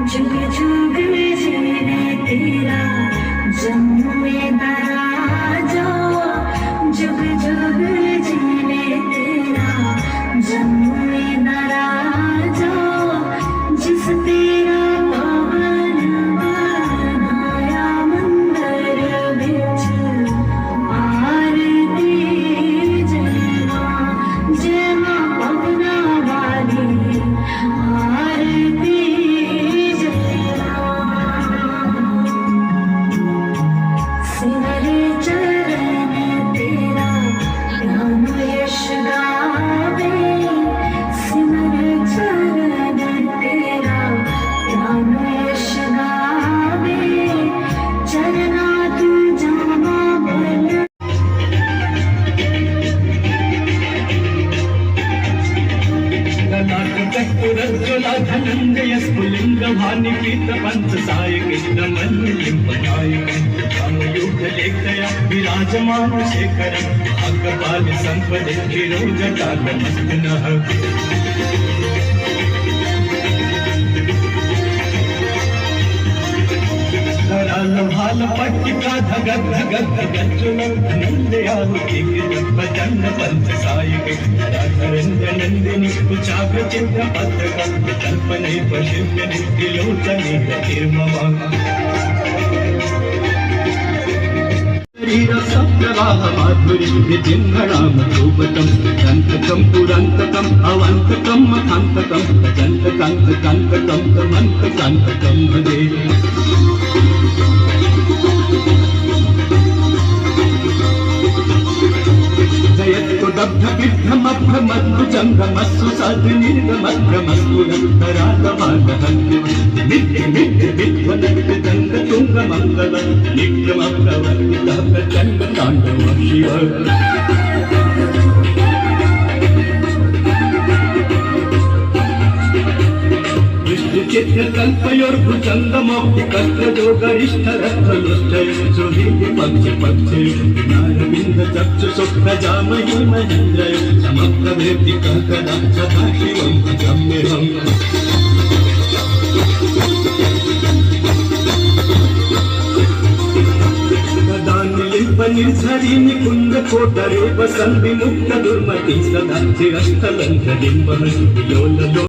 जुग जुग जीने तेरा जम्मू दा राजा, जुग जुग जीने तेरा जम्मू दा राजा, जिस तेरा पावन बनाया मंदिर बिच आरती। जय मां, जय मां पवना वाली आरती, जय मां। सिमर चरण तेरा ज्ञान यश गावे, सिमर चरण तेरा ज्ञान यश गावे, चरना तू जामा बल। ललाटचक्षुरज्ज्वला धनञ्जय स्फुलिङ्ग भानिपीत पञ्चसायक रमणलिम्बनायक कामयुगलेखया विराजमान शेखरं भाग्यपाल सम्पदे विरोजटालमस्तनः। कराल भाल पट्टिका धगत धगत धगज्ज्वल धनञ्जयाहुति प्रचण्ड पञ्चसायक धराधरञ्ज नन्दिनि कुचाग्र चित्र पत्रक कल्पनैव शिव्य त्रिलोचने गतिर्मम। प्रवाह माधुरी विजृंभणाम रूपकं दन्तकं पुरन्तकम् अवन्तकं मखान्तकं गजन्तकान्तकान्तकं कमन्तकान्तकं भजे। जयत्तुदब्धबिभ्रमभ्रमद्भुजङ्गमस्सु साधुनिर्गमभ्रमस्फुरन्तरागमागहन्य मिथ्य मिथ्य विध्वनत्यदङ्गतुङ्गमङ्गल निक्रमप्रवर्तितः प्रचण्ड ताण्डव शिव। विष्णुचित्रकल्पयोर्भुजङ्गमौक्तिकस्त्रजोगरिष्ठरत्नलुष्टय सुहृदि पक्ष पक्षे नारविन्द चक्षुषु प्रजामहि महेन्द्रय समप्रभृतिकः कदा सदाशिवं भजाम्यहम्। सदा निलिम्ब निर्झरी निकुञ्ज कोटरे वसन् विमुक्त दुर्मति सदा चिरस्थलङ्कलिम्बः लोल।